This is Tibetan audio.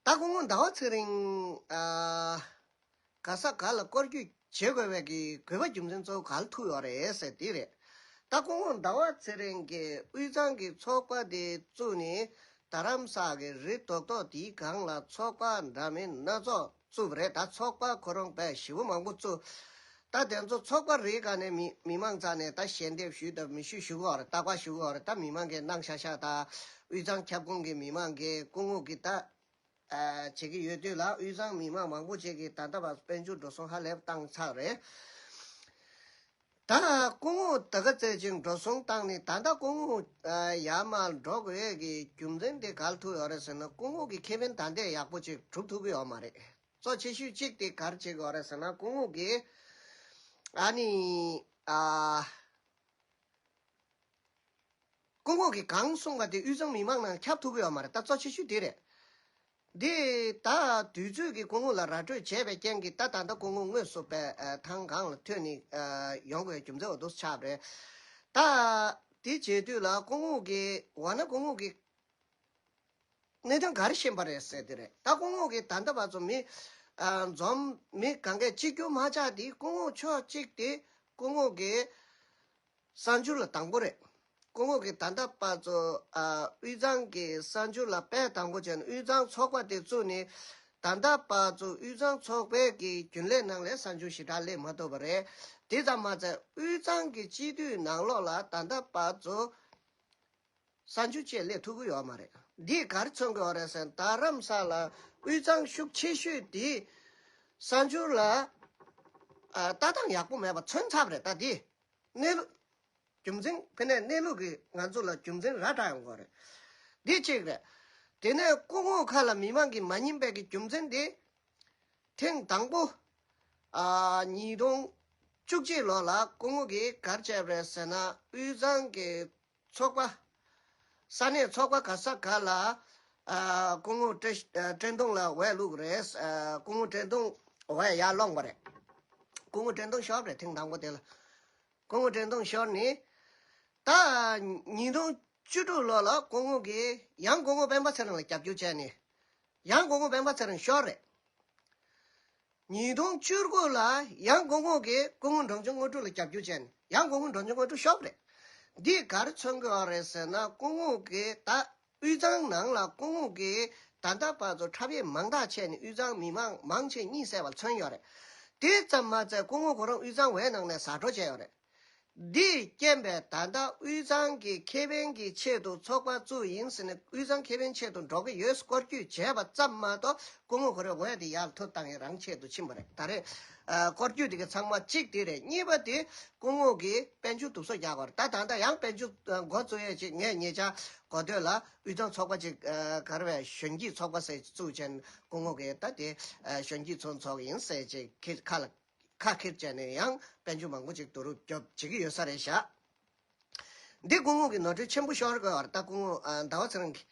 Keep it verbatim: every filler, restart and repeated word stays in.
ད་སྐུ་ངོ་ཟླ་བ་ཚེ་རིང་ཨ་ག་ས་ག་ལ་སྐོར་སྐྱོད་བྱེད་དགོས་པའི་གི་དགོས་པ་རྒྱུ་མཚན་གཙོ་བོ་ག་ལ་ཐུག་ཡོད་རེད་ཟེར་དེ་རེད། ད་སྐུ་ངོ་ཟླ་བ་ཚེ་རིང་གིས་དབུས་གཙང་གི་ཚོགས་པ་དེ་བཙུགས་ནས། རྡ་རམ་ས་གི་རི་རྡོག་རྡོག་དེའི་སྒང་ལ་ཚོགས་པ་འདྲ་མིན་སྣ་ཚོགས་བཙུགས་པ་རེད། ད་ཚོགས་པ་ཁོ་རང་དཔེ་ཞེ་པོ་མང་པོ་བཙུགས། ད་དེ་ཚོ་ཚོགས་པ་རེའི་སྒང་ནས་མི་མི་མང་རྩ་ནས་ད་ཞལ་འདེབས་ཞུས་དང་མི་ཞུས་ཞུ་གི་ཡོད་རེད། རྟག་པར་ཞུ་གི་ཡོད་རེད། ད་མི་མང་གིས་གནང་ཤག་ཤག་ད་དབུས་གཙང་ཁྱབ་ཁོངས་ཀྱི་མི་མང་གིས་སྐུ་ངོ་གིས་ད་ཨ་བྱེད་ཀྱི་ཡོད་དུས་ལ། དབུས་གཙང་མི་མང་མང་པོ་ཅིག་གིས་ད་ལྟ་བར་དཔལ་འབྱོར་འགྲོ་སོང་ཧ་ལས་པ་བཏང་ཚར་རེད། ད་སྐུ་ངོ་ད་ག་ཚོད་ཅིག་འགྲོ་སོང་བཏང་ནས། ད་ལྟ་སྐུ་ངོ་ཨ་ཡར་མར་འགྲོ་དགོས་ཀྱི་རྒྱུ་མཚན་དེ་ག་ལ་ཐུག་ཡོད་རེད་ཟེར་ན། སྐུ་ངོ་གི་ཁེ་ཕན་ད་ལྟ་ཡག་པོ་ཅིག་སྒྲུབ་ཐུབ་ཀྱི་ཡོད་མ་རེད། གཙོ་ཆེ་ཤོས་གཅིག་དེ་ག་རེ་བྱེད་ཀྱི་ཡོད་རེད་ཟེར་ན། སྐུ་ངོ་གིས་ཨ་ནི་ཨ་སྐུ་ངོ་གིས་གང་གསུངས་པ་དེ་དབུས་གཙང་མི་མང་ནང་ཁྱབ་ཐུབ་ཀྱི་ཡོད་མ་རེད། ད་གཙོ་ཆེ་ཤོས་དེ་རེད། འདི་ད་དུས་ཚོད་ཀྱིས་སྐུ་ངོ་ལ་ར་སྤྲོད་བྱས་པའི་རྐྱེན་གྱིས། ད་ད་ལྟ་སྐུ་ངོ་དངོས་སུ་པའི་ཨ་ཐང་སྒང་ལ་ཐོན་ནས་ཨ་ཡོང་དགོས་རྒྱུ་མཚན་འོ་འདུག་ཆགས་པ་རེད། ད་དེ་བྱེད་དུས་ལ་སྐུ་ངོ་གིས་འོ་ན་སྐུ་ངོ་གིས་གནས་སྟངས་ག་རེ་ཤེས་པ་རེད་ཟེར་དེ་རེད། ད་སྐུ་ངོ་གིས་ད་ལྟ་བར་དུ་མི་ཨ་འཛོམས་མི་གང་གས་གཅིག་གྱུར་མ་ཆགས་དེ། སྐུ་ངོ་ཕྱོགས་གཅིག་དེ་སྐུ་ངོ་གིས་གསར་འགྱུར་ལ་དང་པོ་རེད། སྐུ་ངོ་གིས་ད་ལྟ་བར་དུ་ཨ་དབུས་གཙང་གི་གསར་འགྱུར་ལ་དཔེ་དང་པོ་བྱས་ནས། དབུས་གཙང་ཚོགས་པ་དེ་བཙུགས་ནས། ད་ལྟ་བར་དུ་དབུས་གཙང་ཚོགས་པའི་གི་རྒྱུན་ལས་ནང་ལ་གསར་འགྱུར་ཞེ་དྲག་སླེབས་མ་ཐུབ་པ་རེད། དེ་ཙམ་མ་ཟད་དབུས་གཙང་གི་སྤྱི་འཐུས་ནང་ལོགས་ལ་ད་ལྟ་བར་དུ་གསར་འགྱུར་བཅས་སླེབས་ཐུབ་ཀྱི་ཡོད་མ་རེད། འདིས་ག་རེ་མཚོན་གྱི་ཡོད་རེད་ཟེར་ན། རྡ་རམ་ས་ལ་དབུས་གཙང་ཤུགས་ཆེ་ཤོས་དེ་གསར་འགྱུར་ལ་ཨ་ལྟ་སྟངས་ཡག་པོ་མེད་པ་མཚོན་ཚར་བ་རེད། ད་འདི་གནས་ལུགས་རྒྱུ་མཚན། དཔེར་ན་གནས་ལུགས་ཀྱིས་ང་ཚོ་ལ་རྒྱུ་མཚན་ར་སྤྲད་ཡོང་གི་ཡོད་རེད། འདི་གཅིག་རེད། དེ་ནས་སྐུ་ངོ་ཁ་ལ་མི་མང་གིས་མ་ཉན་པའི་གི་རྒྱུ་མཚན་དེ། ཐེངས་དང་པོ་ཨ་ཉིས་སྟོང་བཅུ་གཅིག་ལོ་ལ་སྐུ་ངོ་གིས་ག་རེ་བྱས་པ་རེད་ཟེར་ན། དབུས་གཙང་གི་ཚོགས་པ། ས་གནས་ཚོགས་པ་ག་ས་ག་ལ་ཨ་སྐུ་ངོ་བཀྲ་ཨ་བཀྲས་མཐོང་ལ་འོས་བླུགས་རེད། ཨ་སྐུ་ངོ་བཀྲས་མཐོང་འོས་ཡར་སློང་བ་རེད། སྐུ་ངོ་བཀྲས་མཐོང་ཤོར་བ་རེད། ཐེངས་དང་པོ་དེ་ལ་སྐུ་ངོ་བཀྲས་མཐོང་ཤོར་ནས། ད་ཉིས་སྟོང་བཅུ་དྲུག་ལོ་ལ་སྐུ་ངོ་གིས་ཡང་སྐུ་ངོ་སྤེན་པ་ཚེ་རིང་ལ་རྒྱབ་སྐྱོར་བྱས་ནས། ཡང་སྐུ་ངོ་སྤེན་པ་ཚེ་རིང་ཤོར་རེད། ཉིས་སྟོང་བཅུ་དགུ་ལ་ཡང་སྐུ་ངོ་གིས་སྐུ་ངོ་འབྲོང་ཆུང་དངོས་གྲུབ་ལ་རྒྱབ་སྐྱོར་བྱས་ནས། ཡང་སྐུ་ངོ་འབྲོང་ཆུང་དངོས་གྲུབ་ཤོར་རེད། འདིས་ག་རེ་མཚོན་གྱི་ཡོད་རེད་ཟེར་ན། སྐུ་ངོ་གིས་ད་དབུས་གཙང་ནང་ལ་སྐུ་ངོ་གིས་ད་ལྟ་བར་དུ་འཁྲབ་ཡས་མང་དག་བྱས་ནས་དབུས་གཙང་མི་མང་མང་ཆེ་གཉིད་སད་པ་མཚོན་ཡོད་རེད། དེ་ཙམ་མ་ཟད་སྐུ་ངོ་ཁོ་རང་དབུས་གཙང་འོས་ནང་ནས་ཟ་འགྲོ་བྱས་ཡོད་རེད། འདིས་རྐྱེན་པས་ད་ལྟ་དབུས་གཙང་གི་ཁེ་ཕན་གྱི་ཆེད་དུ་ཚོགས་པ་བཙུགས་ཡིན་ཟེར་ནས། དབུས་གཙང་ཁེ་ཕན་ཆེད་དུ་འགྲོ་གི་ཡོད་སྐོར་སྐྱོད་བྱས་པ་ཙམ་མ་གཏོགས། སྐུ་ངོ་ཁོ་རའི་འོས་དེ་ཡར་མཐོ་བཏང་ཡས་རང་ཆེད་དུ་ཕྱིན་པ་རེད། ད་རེས་ཨ་སྐོར་སྐྱོད་དེ་གི་ཚང་མ་གཅིག་དེ་རེད། གཉིས་པ་དེ་སྐུ་ངོ་གིས་དཔལ་འབྱོར་དུག་སོ་རྒྱག་པ་རེད། ད་ད་ལྟ་ཡང་དཔལ་འབྱོར་ཨ་འགོ་བཙུགས་ཡས་ཅིག་ངས་ཉེ་ཆར་གོ་ཐོས་ལ། དབུས་གཙང་ཚོགས་པ་ཅིག་ཨ་ག་རེ་བས་གཞོན་སྐྱེས་ཚོགས་པ་ཟེར་བཙུགས་བྱས་ནས། སྐུ་ངོ་གིས་ད་དེ་ཨ་གཞོན་སྐྱེས་ཚོ་ཚོགས་ཡིན་ཟེར་ཅིག་ཁ་ལ་ཁ་འཁྱེར་བྱས་ནས། ཡང་དཔལ་འབྱོར་མང་པོ་ཅིག་བསྡུ་རུབ་རྒྱབ་བྱེད་ཀྱི་ཡོད་ས་རེད་ཤག་འདི་སྐུ་ངོ་གི་ནོར་འཁྲུལ་ཆེན་པོ་ཤོར་དགོས་པ་རེད། ད་སྐུ་ངོ་ཨ་ཟླ་བ་ཚེ་རིང་གིས་